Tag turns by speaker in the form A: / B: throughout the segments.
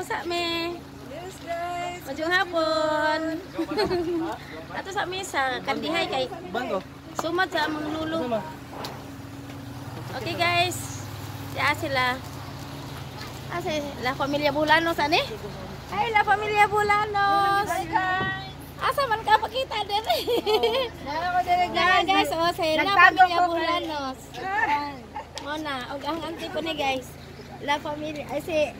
A: Ato sa mi.
B: Yes, guys.
A: Maayong hapon. Ato sa mi sa Kandihay kay sumad sa among lulo. Okay guys. Siya sila. Ah, si La Familia Bulanos ani? Ay, La Familia Bulanos.
B: Hi, guys.
A: Asa man ka pakita din?
B: Nara ko diri,
A: Guys,
B: guys.
A: guys, oh, si La
B: Nagtago
A: Familia
B: ko kay-
A: Bulanos. Mo na, og ang auntie ko ni guys. La Familia, ay si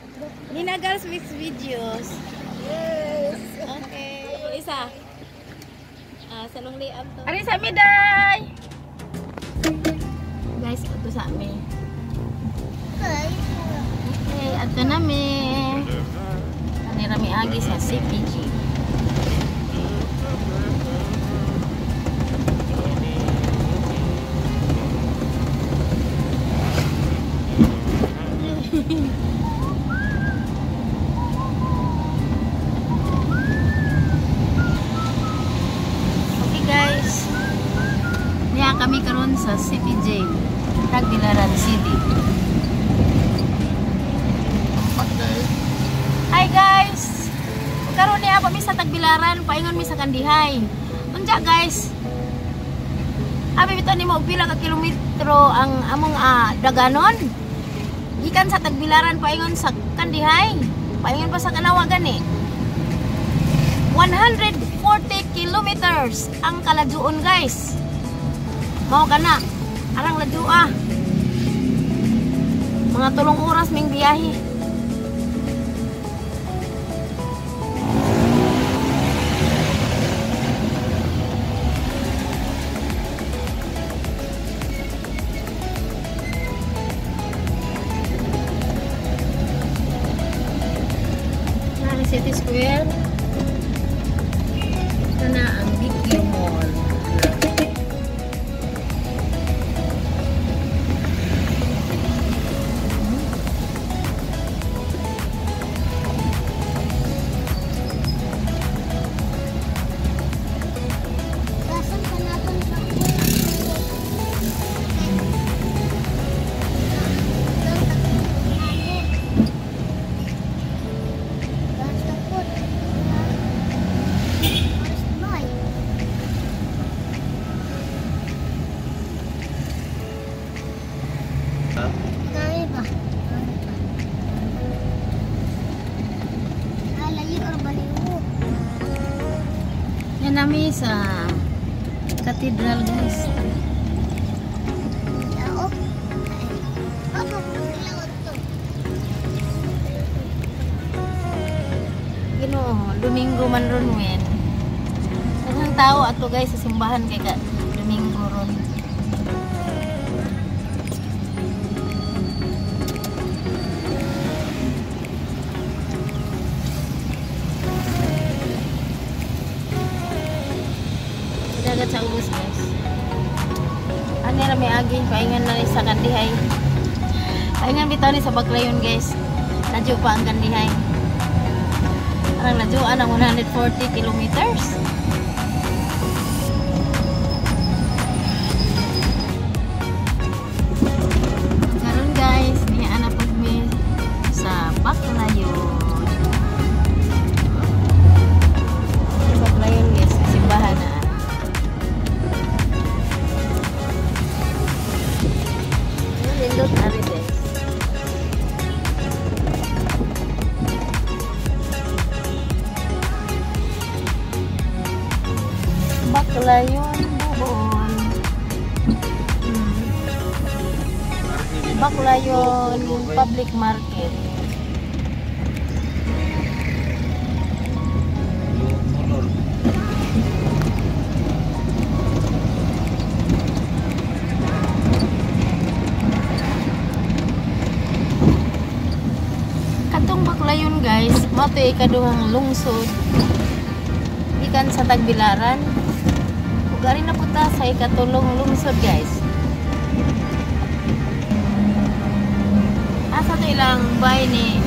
A: Nina Girls with Videos.
B: Yes.
A: Okay, isa. Ah, sa lunglian to. Ari sa mi day. Guys, ato sa mi. Okay, ato na mi. Ani rami agi sa CPG. Okay guys. Niya kami karon sa CPJ, Tagbilaran City. Hi guys. Karon niya pa mi sa Tagbilaran, paingon mi sa Kandihay. Unja guys. Abi bitaw nimo og pila ka kilometro ang among daganon. Gikan sa Tagbilaran paingon sa Kandihay. Paingon pa sa Kanawa gani. 140 kilometers ang kalajuon guys. Mao kana. Arang ladua. Mga 3 oras ming biyahe. Nari City Square. Ito na ang BQ Mall.
C: Dami ba? Ah, layo or baliw?
A: Yan nami sa cathedral guys.
C: Tao? Ay. Opo, kilawat to.
A: Ginoo, Domingo man ron wen. Daghang tao ato guys sa simbahan kay ka Domingo ron. Dagat sa ubos guys. Ani ra may agi paingan na ni sa Kandihay. Paingan bitaw ni sa Baclayon guys. Nadyo pa ang Kandihay. Parang ladyoan ang 140 kilometers. Karon guys, niya na pud mi sa Baclayon. Sa Baclayon guys, simbahan na. Nindot na rin guys. Baclayon, Bohol. Baclayon Public Market. Katong Baclayon guys, mao to ikaduhang lungsod gikan sa Tagbilaran. Ug ari na punta sa ikatulong lungsod guys. Asa to ilang bay ni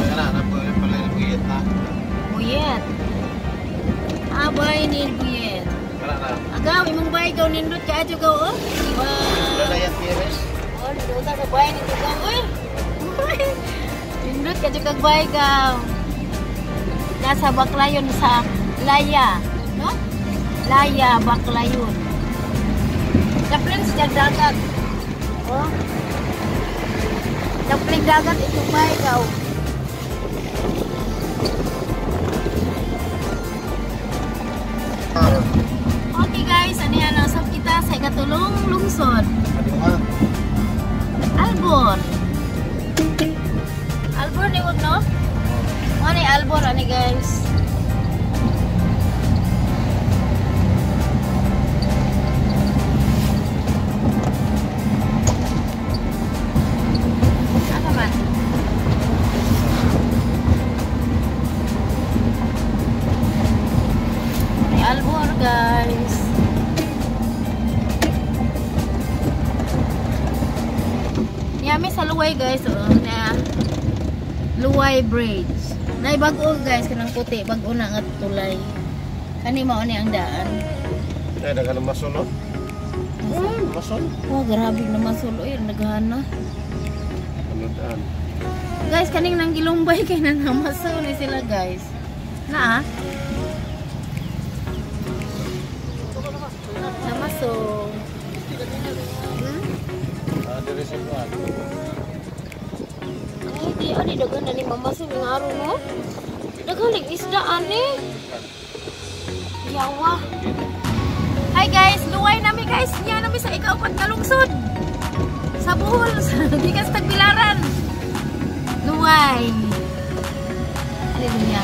A: Buyet. Ah, bay ni Buyet. Agaw, imong bay gaw nindot ka adyo gaw oh. Wow. Oh, nindot sa bay ni gaw oy. Nindot ka kag bay gaw. Nasa Baclayon sa Laya, no? Laya, Baclayon. Daplin siya dagat. Oh. Daplin dagat ito pa ikaw. Okay guys, ano yan, usap kita sa ikatulong lungsod. Albor. Albor ni wag, no? Ano ni Albor, ani guys? Ano man? May Albor guys. Yami sa Luway guys, oh, na Luway Bridge. Nay bag-o guys kanang puti, bag-o na nga tulay. Kani mao ni ang daan.
D: Ay, dagan ng mason, no? Mason.
A: Oh, grabe na masol oy, nagahana.
D: Ano daan?
A: Guys, kaning nang gilumbay kay na namasol ni sila guys. Na ah. Namasol.
D: Ah, dire sa kuan.
A: Ay, di ani daghan na ni mamasol ng araw no. Daghan ning isda ani. Yawa. Hi guys, luway nami guys. Niya nami sa ikaupat nga lungsod. Sa Bohol, gikan sa Tagbilaran. Luway. Ano niya?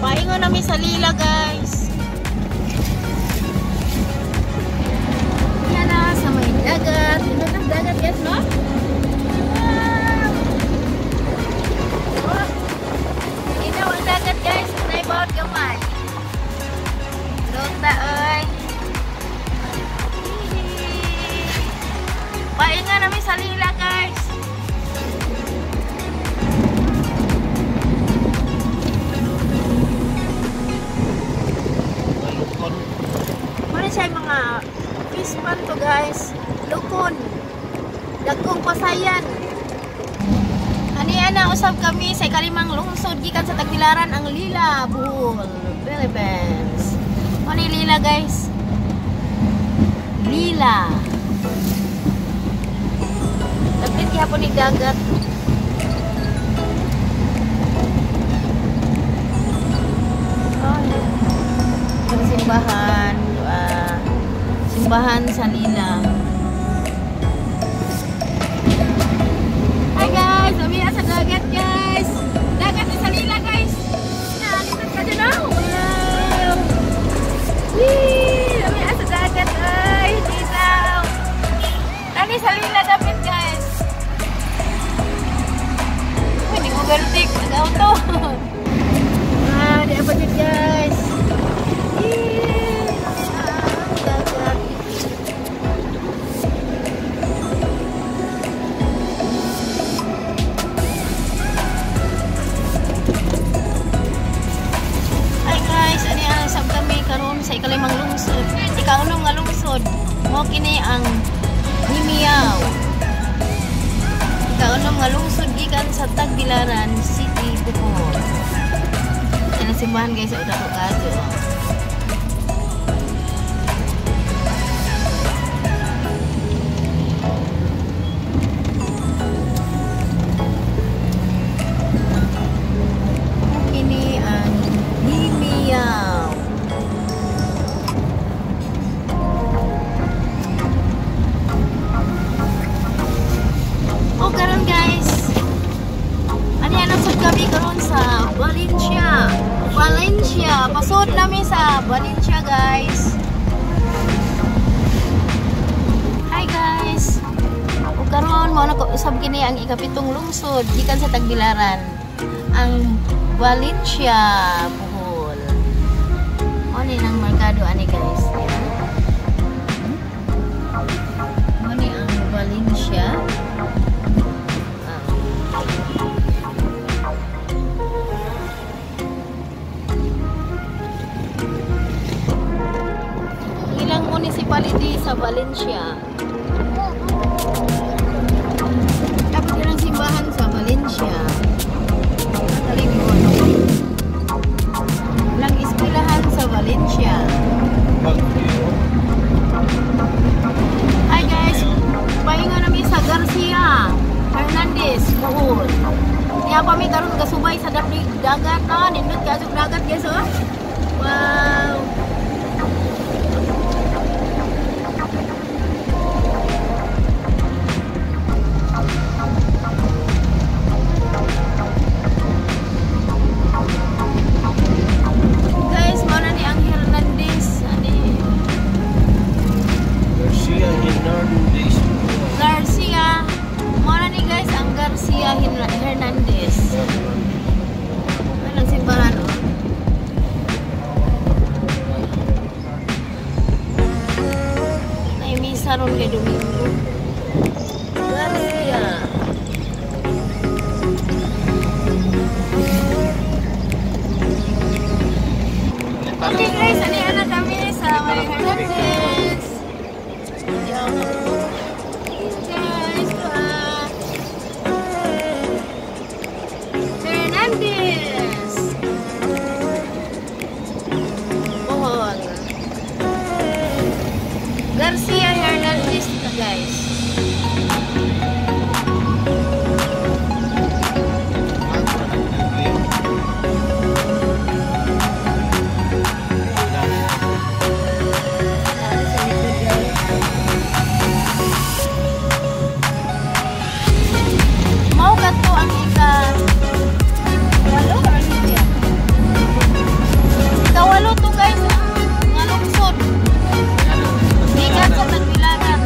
A: Paingon nami sa Lila guys. Yan na sa may dagat. Ito na dagat guys, no? Wow! Oh. Ito ang dagat guys. Naibawat gamay. Luta oy. Painga nami sa Lila guys. Muna siya yung mga fish pan to guys. Lukon. Dagkong pasayan. Ani ana usab kami sa ikalimang lungsod gikan sa Tagbilaran ang Lila, Bohol, Philippines. Muna yung Lila guys. Lila. Daglit gihapon ni dagat. Oh, ang simbahan, simbahan sa Lila. Hi guys, kami na sa dagat guys. Dagat sa Lila guys. Nalitan ka dyan ah. Wow. Wee! Kami na sa dagat ay. Dito. Ani sa Lila dapat guys. Uy, hindi ko gantik. Nag-auto. Ah, di apa dyan guys. Dagat. Hi guys, ani ang sab kami karon sa ikalimang lungsod. Ikaunong nga lungsod. Mao kini ang Himiao. Ikaunong nga lungsod gikan sa Tagbilaran City, Bohol. Yan ang simbahan guys sa Udato Kajo. Kini ang Himiao. O karon guys, ani anong sud kami karon sa Valencia. Valencia, pasod nami sa Valencia guys. Hi guys. O karon mao na ko usab kini ang ikapitong lungsod gikan sa Tagbilaran, ang Valencia, Bohol. Mao ni nang merkado ani guys. Ayan. Mao ni ang Valencia. Ilang municipality sa Valencia. Valencia. Kalimon. Lang eskwelahan sa Valencia. Hi guys, pahinga nami sa Garcia Hernandez, Bohol. Niya pa mi karon kasubay sa dapig dagat na, nindot kaasog dagat guys oh. Wow. Guys, mao na ni ang Hernandez ani
D: Garcia Hernandez.
A: Garcia. Mao na ni guys ang Garcia Hernandez. Anong simbahan oh? Naimisa ron kay Domingo. Garcia. Okay guys, ani na kami sa may Hernandez. Guys, Hernandez. Bohol. Garcia Hernandez na guys. Mao kadto ang ika-8 or ano siya? Ika-8 to guys ang nga lungsod. Gikan sa Tagbilaran.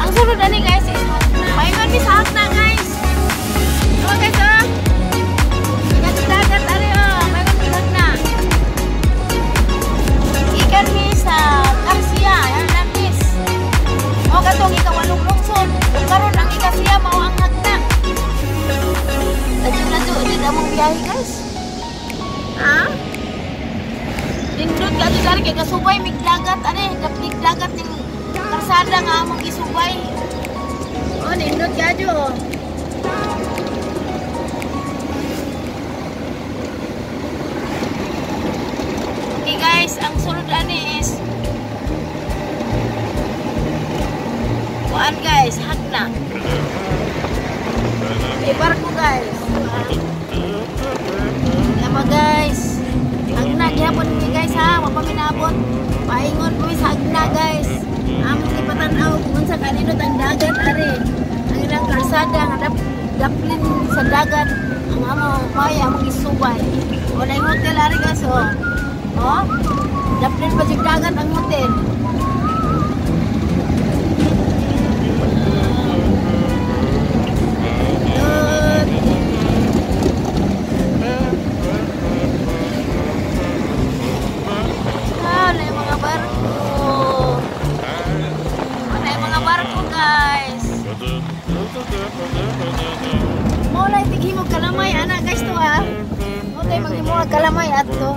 A: Ang sunod ani guys is paingon mi sa Hagna guys. Oh guys oh. Gikan sa dagat ari oh, paingon mi Hagna. Gikan mi sa Garcia Hernandez. Mao kadtong ika-8 lungsod. Ug karon ang ika-9 mao ang Hagna. Ladyo-ladyo jud among biyahe guys. Ha? Nindot ka dari kay kasubay mig dagat ani, daplig dagat ning karsada nga among gisubay. Oh, nindot kadyo. Oh. Okay guys, ang sunod ani is kuan guys, Hagna. May barko guys. Tama guys. Hagna gihapon ni guys ha, wa pa mi naabot. Paingon ko sa Hagna guys. Among gipatan-aw kung unsa kanindot ang dagat ari. Ang ilang karsada nga daplin sa dagat ang amo may among gisubay. Wala yung hotel ari guys oh. Oh. Daplin pa sa dagat ang hotel. Good. Ah, na yung mga barko. Na yung mga barko, guys. Mo lang tighimog kalamay, ana guys to ha. Mo tayo maghimog kalamay ato.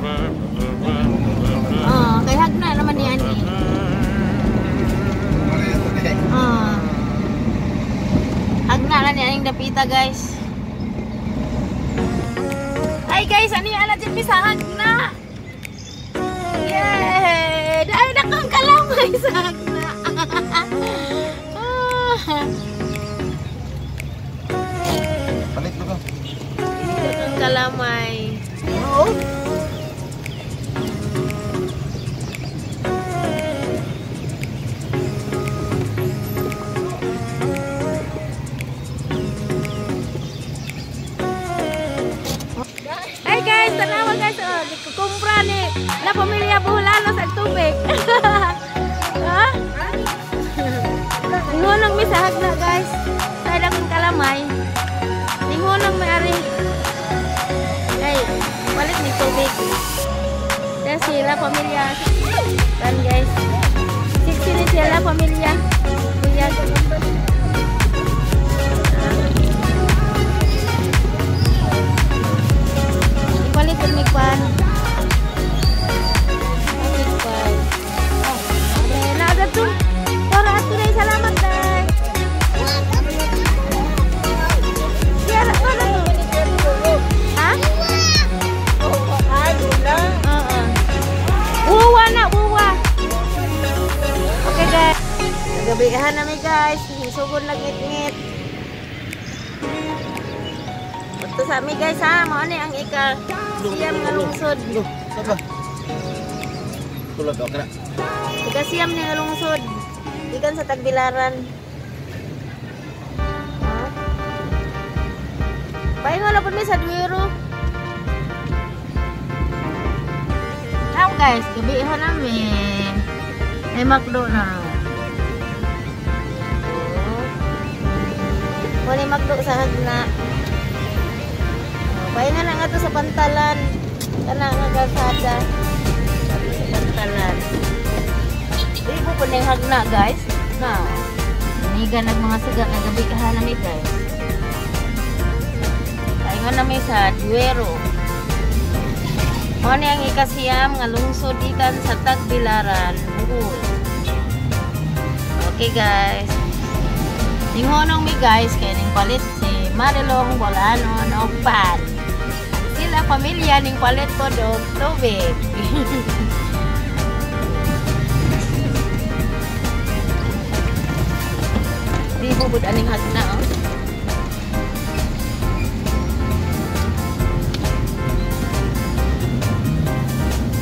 A: Ah, kay Hagna naman ni ani. Ah. Hagna na ni aning dapita, guys. Ay guys, ani ala dyan mi sa Hagna. Yay! Ay, nakang kalamay sa Hagna. Ah.
D: Palit mo ka.
A: Nakang kalamay. Oo. Hey guys, tanawa guys, oh, gikukumpra ni la pamilya Boholanos ang tubig. Ha? Ningunong mi sa Hagna guys. Sa ilang kalamay. Ningunong mi ari. Ay, palit ni tubig. Kaya sila pamilya. Kan guys. 60 ni sila pamilya. Kuya. Ipalit ni Kwan. Kwan. Okay, na agad to. Para ato na, salamat dai. Kaya Gabihan na mi guys, sugod nagngit-ngit. Ito sa mi guys ha, mao ni ang ika siyam nga lungsod.
D: Saba. Tulog ka na.
A: Ika siyam ni nga lungsod. Gikan sa Tagbilaran. Ha? Paingon na pud mi sa Duero. Now guys, gabihan na mi. May McDo na. Wala McDo sa hagna. Pahinga na nga to sa pantalan. Kana nga kalsada. Ato sa pantalan. Di po po ning hagna guys. Na. Niga nag mga siga kay gabi kaha na mi guys. Pahinga na mi sa Duero. Mao ni ang ikasiyam nga lungsod gikan sa Tagbilaran, Bohol. Okay guys. Ninghonong mi guys kay ning palit si Marilong Bolanon og pan. Sila pamilya ning palit pod og tubig. Di bubod aning hagna oh.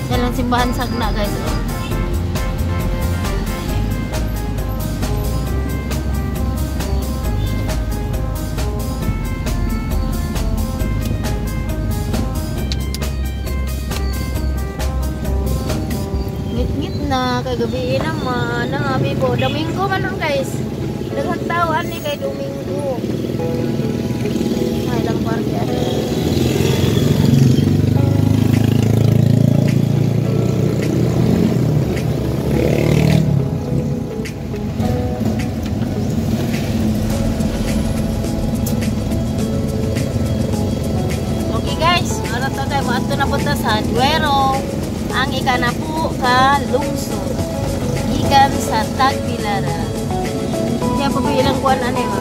A: Yan lang simbahan sa hagna guys oh. Ngit-ngit na kagabi naman ang abi po. Domingo man nun guys. Daghang tao ani kay Domingo. Ay lang parke ani. Okay guys, ano to tayo moadto na punta sa Duero. Ang ikanapu ka lungsod gikan sa Tagbilaran. Kaya pa ilang kuan ani ha.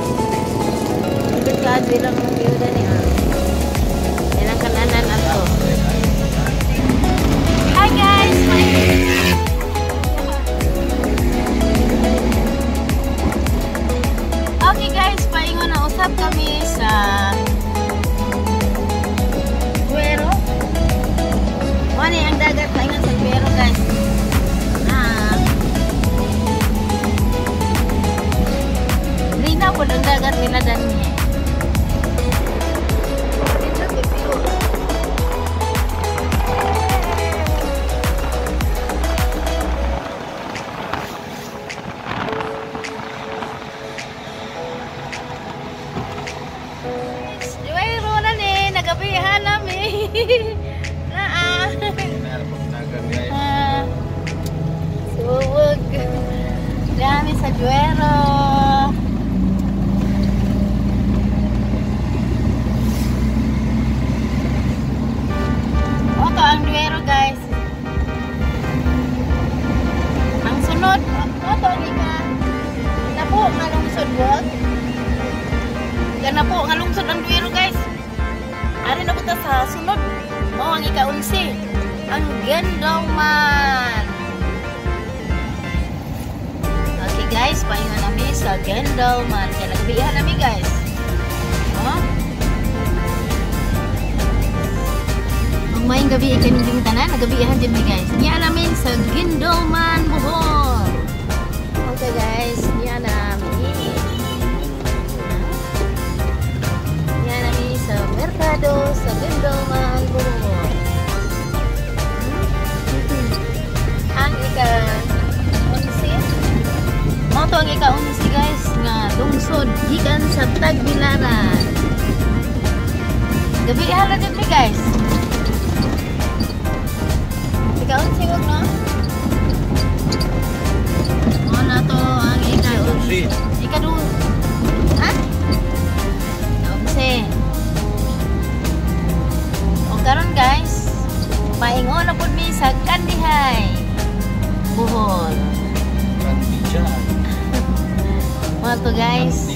A: Ibig ka ilang view ni ha. Ilang kananan ato. Hi guys. Okay guys, paingon na usab kami sa Duero. Wani ang dagat paingon sa Duero guys. Linaw po ang dagat nila dani. Duero na ni, nagabihan nami. Naa. Suwag. Dami sa Duero. Oto ang Duero guys. Ang sunod, oto ang ika. Napo nga lungsod wag. Ganapo nga lungsod ang Duero guys. Ari na punta sa sunod. Mao ang ika-11. Ang Guindulman. Okay guys, pahinga nami sa Guindulman. Kaya nagbihan nami guys. Oh? Ang maayong gabi kaninyong tanan, nagabihan din mi guys. Niya namin sa Guindulman, Bohol. Okay guys, niya namin. Niya namin sa merkado sa Guindulman, Bohol. Ang ika-11. Mao to ang ika-11 guys nga lungsod gikan sa Tagbilaran. Gabihan na din mi guys. Ika-11 wag no? Mao na to ang ika-11. Ika-12. Ha? Ika-11. O karon guys, paingon na pud mi sa Kandihay, Bohol.
D: Kandihay.
A: Mao to guys.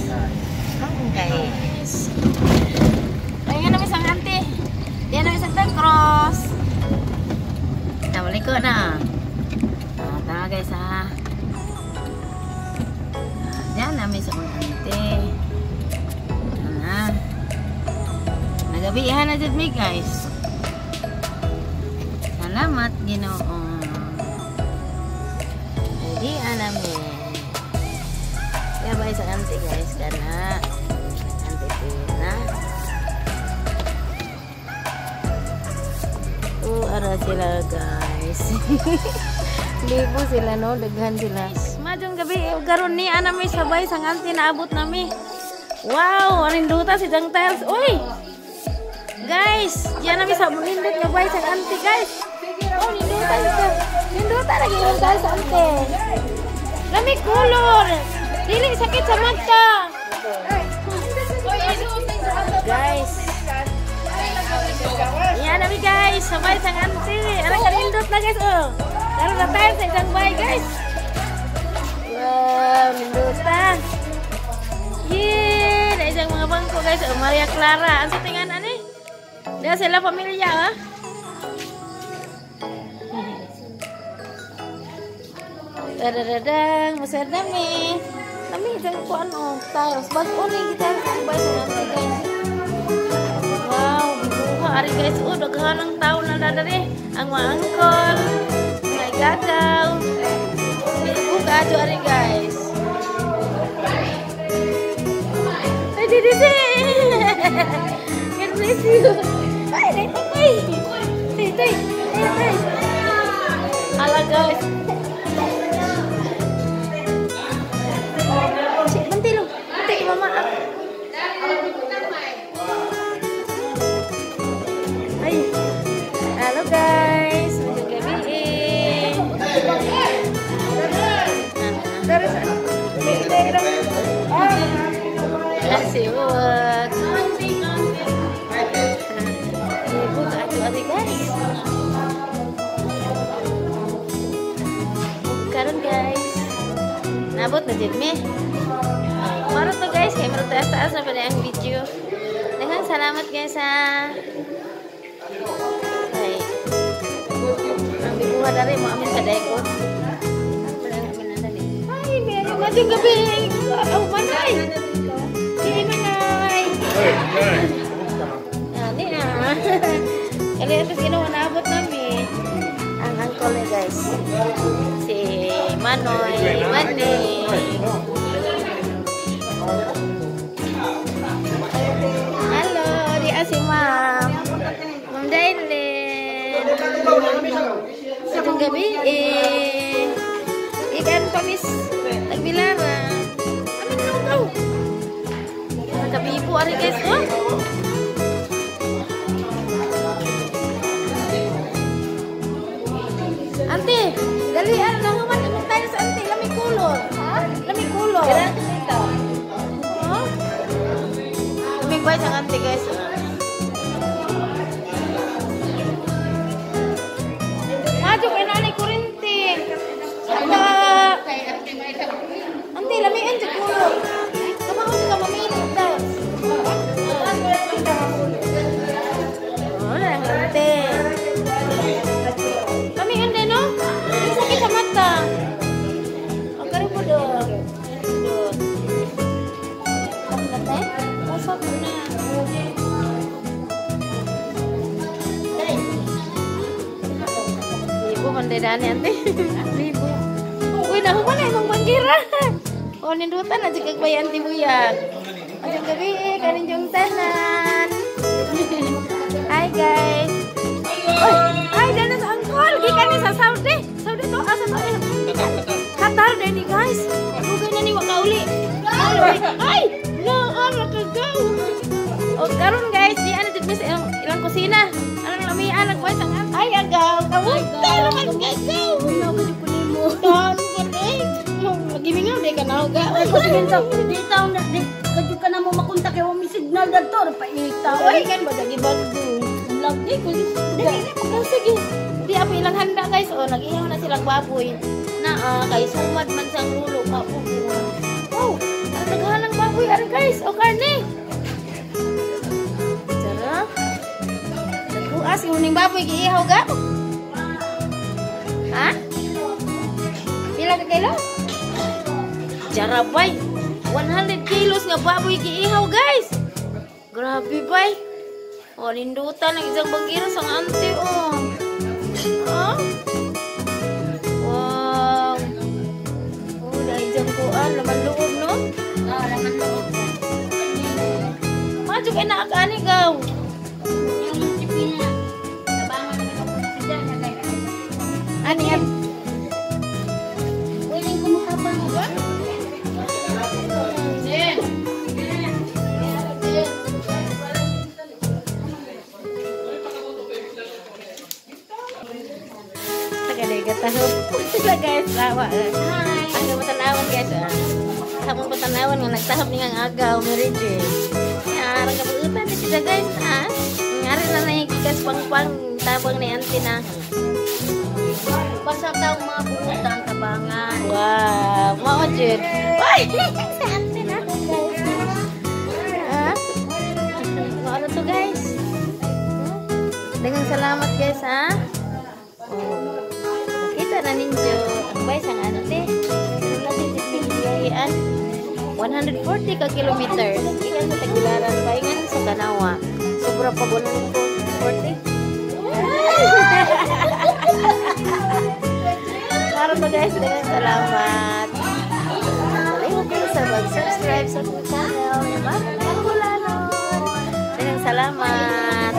A: Guys. Ayun na isang ante. Diyan na isang cross. Tama ko na. Tama guys ha. Diyan namin sa mga ante. Ana. Nagabihan na jud mi, guys. Salamat, Ginoo. Di namin. Kaya ba sa ante, guys, kana. Ante Tina. Oh, ara sila, guys. Libo sila, no? Daghan sila. Madyong gabi, karon ni ana mi sabay sang ante naabot nami. Wow, aninduta si Jang Tiles. Uy! Guys, diyan nami sa nindot nga bay sang ante, guys. Oh, ninduta siya. Ninduta lagi yung tiles sa ante. Lami color. Dili sakit sa mata. Guys. Yan nami, guys, sabay sang ante. Ara kanindot na, guys, oh. Karon na tayo sa isang bay, guys. Wow, ninduta. Yeah, na isang mga bangko, guys. Oh, Maria Clara. Ang sa tingan ani? Diya sila pamilya, ah. Dadadadang, masaya nami. Nami isang kuan oh, tiles. Bag-o ni kita sa bay sa ante, guys. Wow, buha ari, guys. Oh, daghan ang tao na dadari. Ang mga angkol, mga igagaw. Buka adyo ari, guys. Ay, di di di. God bless you. Ay, dai tay. Tay tay. Tay. Hala, guys. Bantay lo. Bantay mama. Ay. Hello, guys. Magandang gabi. Nasiwag. Ibu atu-atu, guys. Karon, guys. Nabot na jud mi. Maro to, guys, kay maro taas-taas na pala ang video. Daghang salamat, guys, ha. Ay. Ang bibuha dali mo amin sa daykot. Ay, meron mading gabi. Oh, manay. Di manay. Ani ah. Kali atos ginawa naabot nami. Ang uncle ni, guys. Si Manoy, Manny. Hello, di si Ma'am. Ma'am Dailin. Magandang gabi eh. Ikan pa miss Tagbilara. Amin na daw. Nakabibo ari, guys, oh. Ante, dali ano na human imong tayo sa ante, lami kulor. Ha? Lami kulor. Huh? Lamig ba sa ante, guys? Madyo kay nanay kurente. Ata. Ante, lami ang kulor. Kamao ka mamili daw. Wala ang ante. Kami ande no? Yung sakit sa mata. Ang karon po do. Usap na. Libo man dani ante. Libo. Uy, nahuman na imong manggira. O nindutan na jud kag bay ante buyag. Ajong gabi kanin yung tanan. Hi, guys. Uy, ay dana sa angkol gikan ni sa Saudi. Saudi to asa to eh. Qatar din ni, guys. Dugay na ni wa kauli. Ay, naa ra kagaw. O karon, guys, di ana jud mi sa ilang kusina. Anang lamian nagboy sang ay agaw. Kamusta naman gagaw? Tan ko eh. Gimingaw di ka na ga.
E: Ay, di taon na di kadyo ka na mo makunta kay wa mi signal dadto paita.
A: Oy, kan ba gibagdo.
E: Lagi ko
A: Di, oh, sige. Di ako ilang handa, guys. Oh, nag-ihaw na silang baboy. Na kay sumad man sang ulo ka po. Oh, ang naghalang baboy ari, guys. O karne. Tara. Naghuas yung ning baboy giihaw ga. Ha? Pila ka kilo? Jarabay. 100 kilos nga baboy giihaw, guys. Grabe bay. Oh, nindutan ang isang banggiro sa auntie oh. Ah? Wow. Oh, dahil dyan kuan, laman loob, no?
E: Ah, laman loob.
A: Madyo kay naakaani gaw.
E: Yung sipina. Tabangan ko sa na guys.
A: Ani yan?
E: Pwedeng kumutabang ba?
A: Tagaliga tahop. Sila guys, awa. Ang matanawon guys. Ah. Kamong matanawon nga nagtahop ni nga agaw Mary Jane. Arang kabuutan ni sila guys ha. Ngari na nahigikas pangpang tabang ni auntie na.
E: Basta taong mga buutan, tabangan.
A: Wow, mao jud. Ay, sa auntie na guys. Ha? Mao na to guys. Daghang salamat guys ha. Oh. Makita na ninyo ang bay sang auntie. Wala din biyahian. 140 ka kilometers. Gikan sa Tagbilaran paingan sa Kanawa. Sobra pa 140. Para pa guys, daghang salamat. Kalimot kayo sa mag-subscribe sa akong channel. Bulanon. Daghang salamat.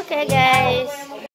A: Okay guys.